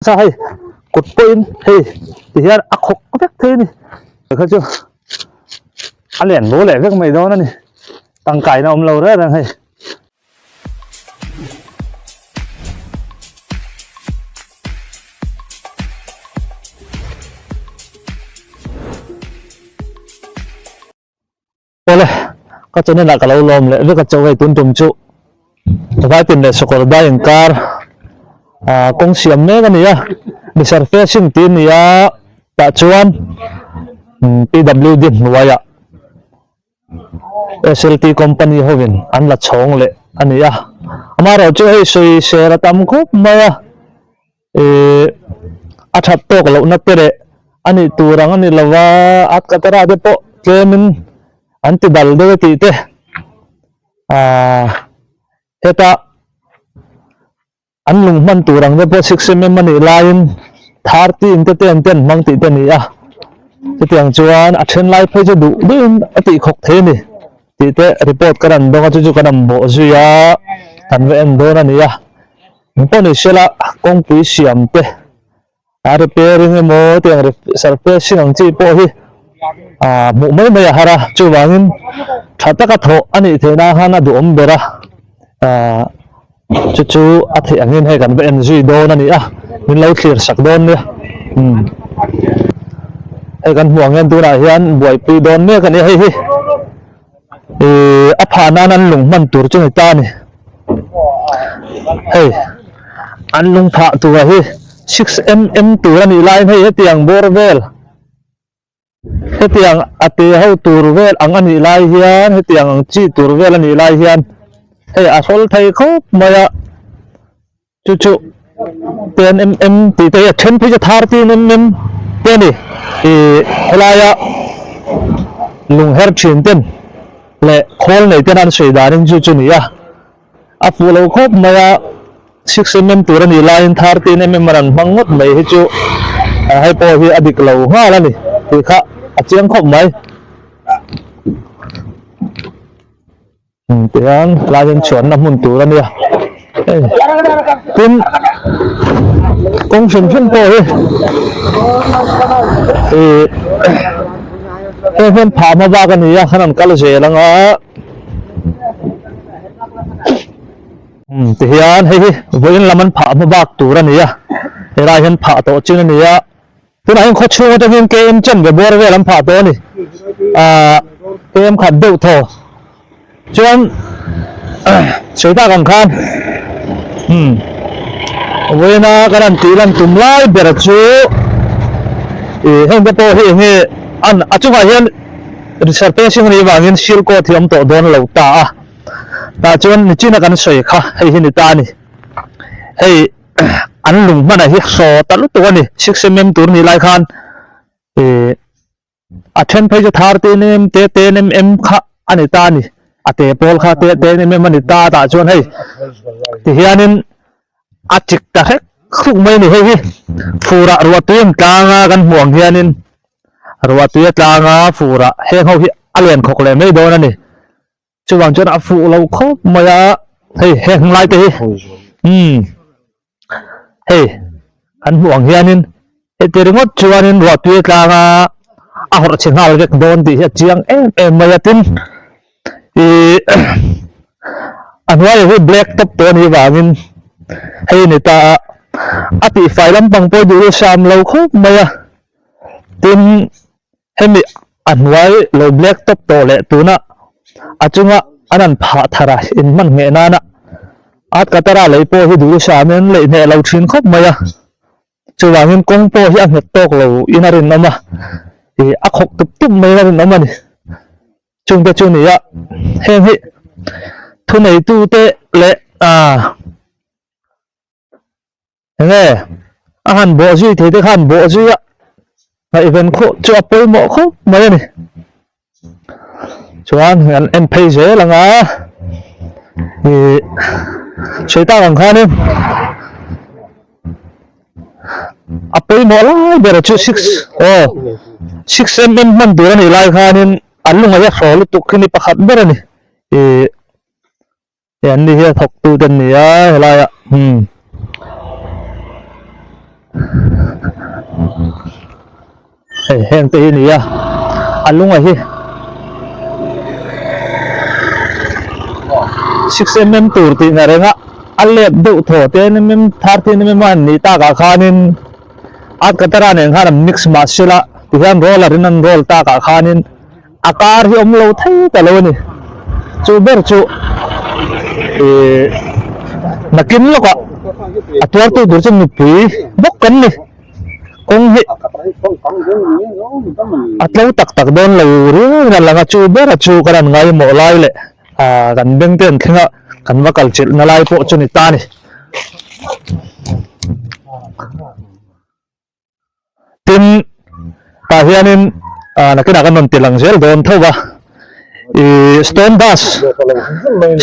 Sa hei kut pawhin hei ti hian a khawk vek thei a ni kha chu a lian bo leh vek mai dawn a ni tangkaina awm lo reng reng hei. Awle, ka channel ah ka lo lawm leh vek a chaw hei tun tum chu Vaitin leh Sakawr dai inkar ah kawng siam mek a ni a, mi surfacing tih a ni a tah chuan PWD hnuaiah SLT company hovin an la chhawng leh a ni a, amaherawhchu hei sawi ser a tam khawp mai a. Ehh a that tawk lohna te leh a nih tur ang a ni lo va, a katara te pawh tlemin an ti dal deuh a tih te ahh heta an lung hman tur ang te pawh 6mm a nih laiin 13 te ten ten hmang tih te a ni a, chutiang chuan a then lai phei chu duh deuhin a tih khawk thei a ni tih te report ka rawn dawng a chu chu kan rawn bawh zui a kan va en dawn a ni a. Engpawh ni sela kawngpui siam te a repairing emaw tiang surfacing ang chi pawh hi ah hmuh mai mai a har a chuvangin tha taka thawh a nih theih nan khan a duhawm ber a ah chu chu a theih angin hei kan va en zui dawn a ni a min lo thlir sak dawn nia umm hei kan hmuh ang hian tunah hian buaipui dawn mek a ni a hei hi. Ihh a phah nan an lung hman tur chu ni ta a ni hei an lung phah tura hi 6mm tur a nih laiin hei hetiang bawr vel hetiang a te ho tur vel ang a nih lai hian hetiang ang chi tur vel a nih lai hian hei a hrawl thei khawp mai a. Chu chu 10mm tih te hi a then phei chu 13mm te a ni. Ih helaia lung her thin ten leh khawl nei ten an sawi danin chu chu ni a. A fuh lo khawp mai a, 6mm tur a nih laiin 13mm a rawn hmang ngawt mai hi chu hei pawh hi a dik lo nghal a ni tih kha a chiang khawp mai. Tihian helai hian chhuanna hmun tur a nia hei tin kawng hrim hrim pawh hi ih heng hian phah hma bak a ni a khan an kal zel ang a tihian hei hi vawiin lam an phah hma bak tur a ni a helai hian phah tawh chin a ni a. Tunah hian khawchhung atang hian KM chen ve bawr vel an phah tawh a ni. Ahh KM khat deuh thaw. Chuan sawi tak ang khan umm vawiina kan han tih lan tum lai ber chu ih heng te pawh hi eng nge an a chungah hian resurfacing a nih vangin seal coat hi a awm tawh dawn lo ta a. Tah chuan nichina kan sawi kha hei hi ni ta a ni. Hei. an lung hmanah hi hraw ta lutuk a ni 6mm tur nih lai khan ih a then phei chu 13mm te 10mm kha a ni ta a ni a te pawl kha te 10mm a ni ta tah chuan hei ti hianin a chik ta hrek hruk mai a ni hei hi furah ruah tui an tlang a kan hmuh ang hianin ruah tui a tlang a furah heng ho hi a lian khawk leh mai dawn a ni. Chuvang chuan a fuh lo khawp mai a, hei heng lai te hi umm hei kan hmuh ang hianin heti ringawt chuanin ruahtui tlanga a hawrh chhe nghal vek dawn tih hi a chiang em em mai a tin ih a hnuaiah hi black top tawh a nih vangin hei a ni ta a, a tihfai lampang pawh duh hi hram lo khawp mai a tin. Hemi a hnuai lo black top tawh leh tuna a chunga an han phah thar a in hman ngheh nana at katara lei pawh hi duh hram in leih hneh lo thin khawp mai a chuvangin kawng pawh hi a nghet tawk lo in a rinawm a ih a khawk tup tup mai in a rinawm a ni chungte chu ni a heng hi thuneitute leh ah. Enge a han bawh zui thei te khan bawh zui a ngaihven khawh chu a pawimawh khawp mai a ni chuan an en phei zel ang a ih sawi tak ang khanin a pawimawh lai ber chu six aw 6mm hman tur a nih lai khanin an lungaih a hraw lutuk khi ni pakhat ber a ni ih. Hei an ni hi a thawk tu te an ni a helai ah umm Hei heng te hi a ni a, a lunga hi 6mm tur tih na reng a, a let deuh thaw 10mm 13mm a han nih takah khanin a katara nen khan an mix mah sela tihian roller in an roll takah khanin a kar hi awm lo thei ta lo a ni. Chu ber chu ih nakin lawkah a tuartu tur chu mipui bawk kan ni. Kawng hi a tlo tak tak dawn lo riau in a lang a, chu bera chu kan han ngaimawh lai leh ah kan beng te an thleng a, kan va kal chilh na lai pawh chu ni ta a ni. Tin, tah hianin ah nakinah kan rawn ti lang zel dawn tho va, ih stone bus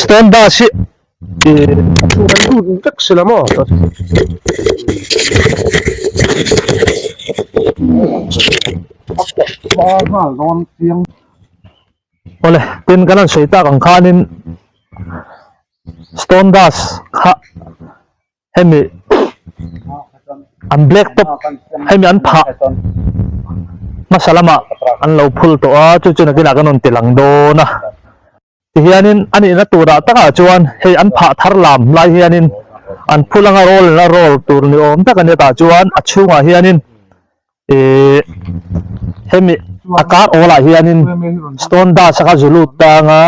stone bus hi Awle, tin kan han sawi tak ang khanin stone dust kha hemi an black top hemi an phah hmasa lamah an lo phul tawh a chu chu nakinah kan rawn ti lang dawn a. Tihianin a nihna turah takah chuan hei an phah thar lam lai hianin an phul anga roll in a roll tur ni awm tak a ni tah chuan a chhungah hianin ihh hemi a kar awlah hianin stone dust a kha zu lut tang a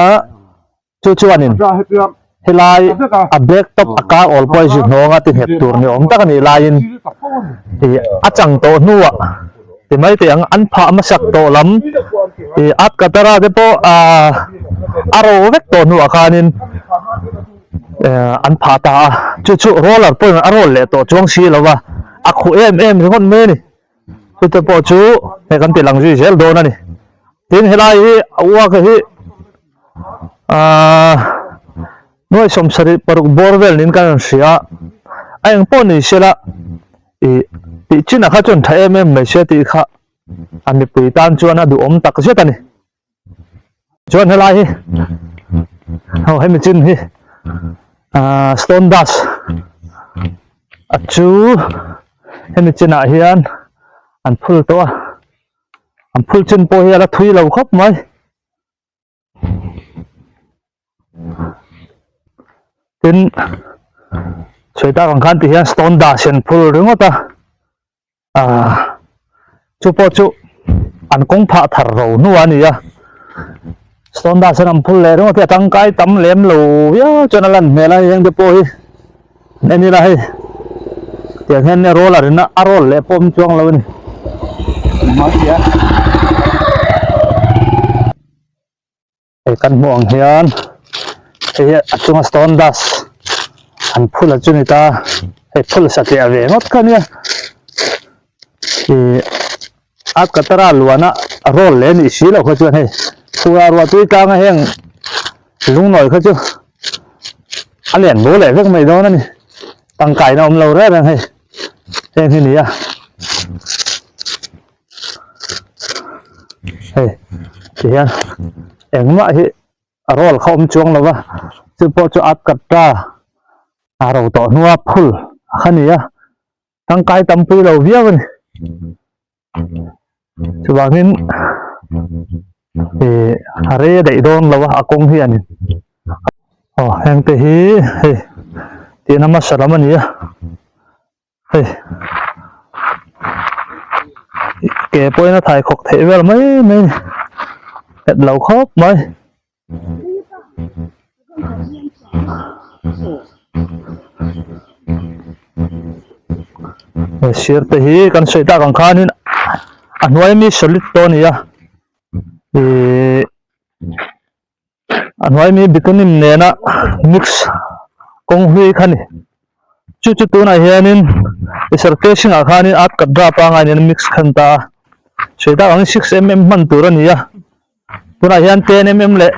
chu chuanin helai a black top a kar awl pawh a zu hnawng a ti nghet tur ni awm tak a nih laiin ih a chang tawh hnuah ti mai teh ang an phah hmasak tawh lam ih at katara te pawh ahh a ro vek tawh hnuah khanin ehh an phah ta a chu chu roller pawhin a roll leh tawh chuang si lo va a khuh em em ringawt mai a ni chute pawh chu hei kan ti lang zui zel dawn a ni tin helai hi a uak hi ahh nuai 76 bawr vel niin kan rawn hria a eng pawh ni sela Ih tih chinah kha chuan tha em em mai sia tih kha a mipui tan chuan a duhawm tak zet a ni. Chuan helai hi ho hemi chin hi ah stone dust a chu hemi chinah hian an phul tawh a an phul chin pawh hi a la thui lo khawp mai. Tin sawi tak ang khan ti hian stone dust an phul ringawt a ah chu pawh chu an kawng phah thar ro hnuah a ni a stone dust an phul leh ringawt hi a tangkai tam lem lo viau chuan a lan hmel a hei heng te pawh hi an en ila hei tiang hian roller in a roll leh pawh awm chuang lo a ni. Hei kan hmuh ang hian hei hi a chunga stone dust an phul a chu ni ta hei phul satliah ve ngawt kha nia ih a katara luana roll leh anih si loh kha chuan hei phura ruah tui tlanga heng lungnawi kha chu a lian bo leh vek mai dawn a ni tangkaina awm lo reng reng hei heng hi ni a. Hei ti hian engmah hi a roll kha awm chuang lo va chu pawh chu at kat ta a ro tawh hnua phul a kha ni a tangkai tam pui lo viau a ni chuvangin ih a rei a daih dawn lo a a kawng hianin aw heng te hi hei tihna hmasa lam a ni a. Hei ke pawhin a thai khawk theih vel mai mai a ni nghet lo khawp mai. He sir te hi kan sawi tak ang khanin a hnuai ami solid tawh a ni a ihh. A hnuai mi bitumin nena mix kawng hlui kha ni chu chu tunah hianin surfacing ah khanin at kadra pangai nen mix khan ta a sawi tak angin 6mm hman tur a ni a tunah hian 10mm leh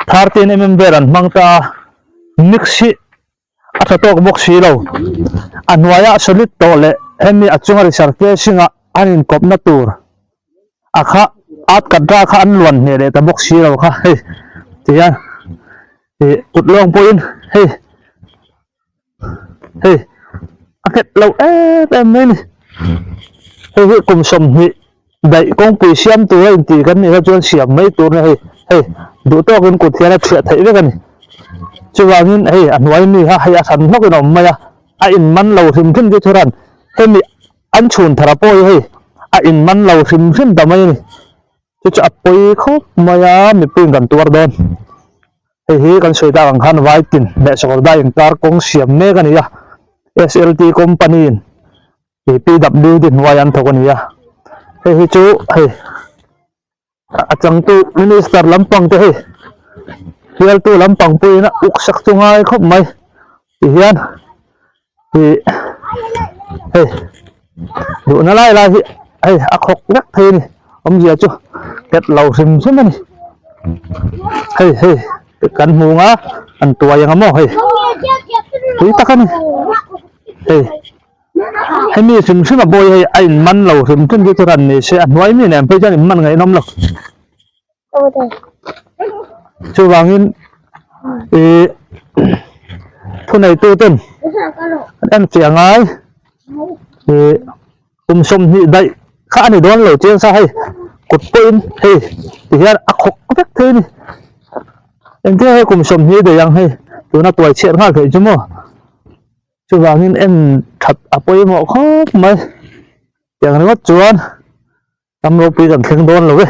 13mm vel an hmang ta a mix hi a tha tawk bawk si lo a hnuaia solid tawh leh hemi a chunga resurfacing ah an inkawpna tur a kha at kadra kha an luan hneh leh ta bawk si lo kha hei ti hian ih kut lawng pawhin hei hei a nghet lo em em mai a ni. Hei hi kum 20 daih kawngpui siam tur a intih kan nih kha chuan siam mai tur a ni hei hei duh tawkin kut hian a thiah theih vek a ni. Chuvangin hei a hnuai mi kha hei a hran hlawkin a awm mai a, a inman lo hrim hrim chu thuran hemi an chhun thar a pawh hi hei a inman lo hrim hrim ta mai a ni. Chu chu a pawi khawp mai a mipuiin kan tuar dawn. Hei hi kan sawi tak ang khan Vaitin leh Sakawrdai inkar kawng siam mek a ni a, SLT company in PWD hnuai an thawk a ni a. Hei hi chu hei a changtu minister lampang te hei bialtu lampang pawhin a uk sak chu ngai khawp mai ti hian ih hei duhna lai lai hi hei a khawk vek thei a ni awmzia chu nghet lo hrim hrim a ni hei hei kan hmu ang a an tuai ang a maw hei tui tak a ni hei hemi hrim hrim a bawi hei a in man lo hrim hrim chu ran ni se a hnuai mi nen phei chuan in man ngaihnawm lo. Chuvangin ih thuneitu ten an en fiah ngai ih kum 20 daih kha a ni dawn lo chiang sa hei kut pawhin hei ti hian a khawk vek thei a ni engtin nge hei kum 20 daih ang hei tuna tuai chhiat nghal theih chu maw chuvangin en that a pawimawh khawp mai tiang ringawt chuan. Ram ropui kan thleng dawn lo e,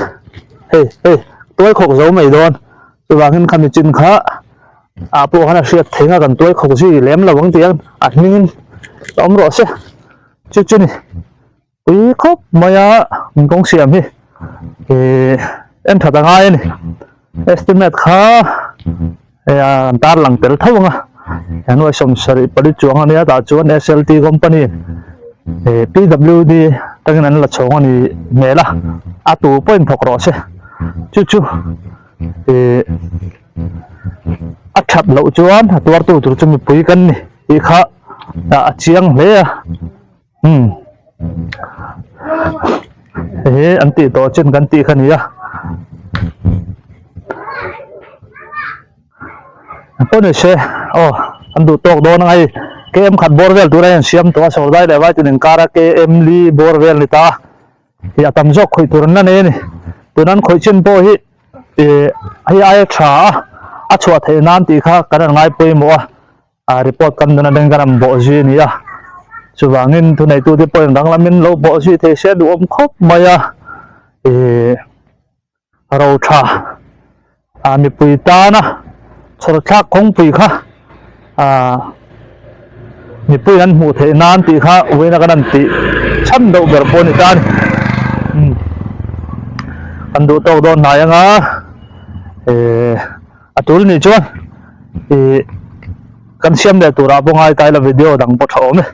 hei hei tuai khawk zo mai dawn, chuvangin khami chin kha ah pawh khan a hriat thei nga kan tuai khawk zui lem lo ang tih ang a hmingin a awm rawh se, chu chu ni pui khawp mai a min kawng siam hi ih en that a ngai a ni estimate kha hei a kan tar lang tel tho ang a he nuai 74 chuang a nia tah chuan SLT company ih PWD tangin an la chhawng a ni hmel a a tu pawhin thawk rawh se chu chu ih a that loh chuan a tuartu tur chu mipui kan ni tih kha a chiang hle a. Umm hei an tih tawh chin kan tih kha nia pawh ni se aw an duh tawk dawn ang hei km khat bawr vel tura hian siam tawh a sawrdai leh vaitin inkara km li bawr vel ni ta a ih a tam zawk khawih tur an la nei a ni tuna an khawih chin pawh hi ih hei aia tha a a chhuah theih nan tih kha kan han ngai pawimawh a. A report kan nuna beng kan an bawh zui a ni a, chuvangin thuneitute pawhin danglamin lo bawh zui thei se duhawm khawp mai a, ih ro tha ah mipui tana chhawr thlak kawngpui kha ah mipui an hmuh theih nan tih kha uina kan han tih chhan deuh ber pawh a ni ta a ni, umm kan duh tawk dawn hnai anga ih. A tul nih chuan ih kan siam leh turah pawh ngai ta ila video dang pawh tha awm e.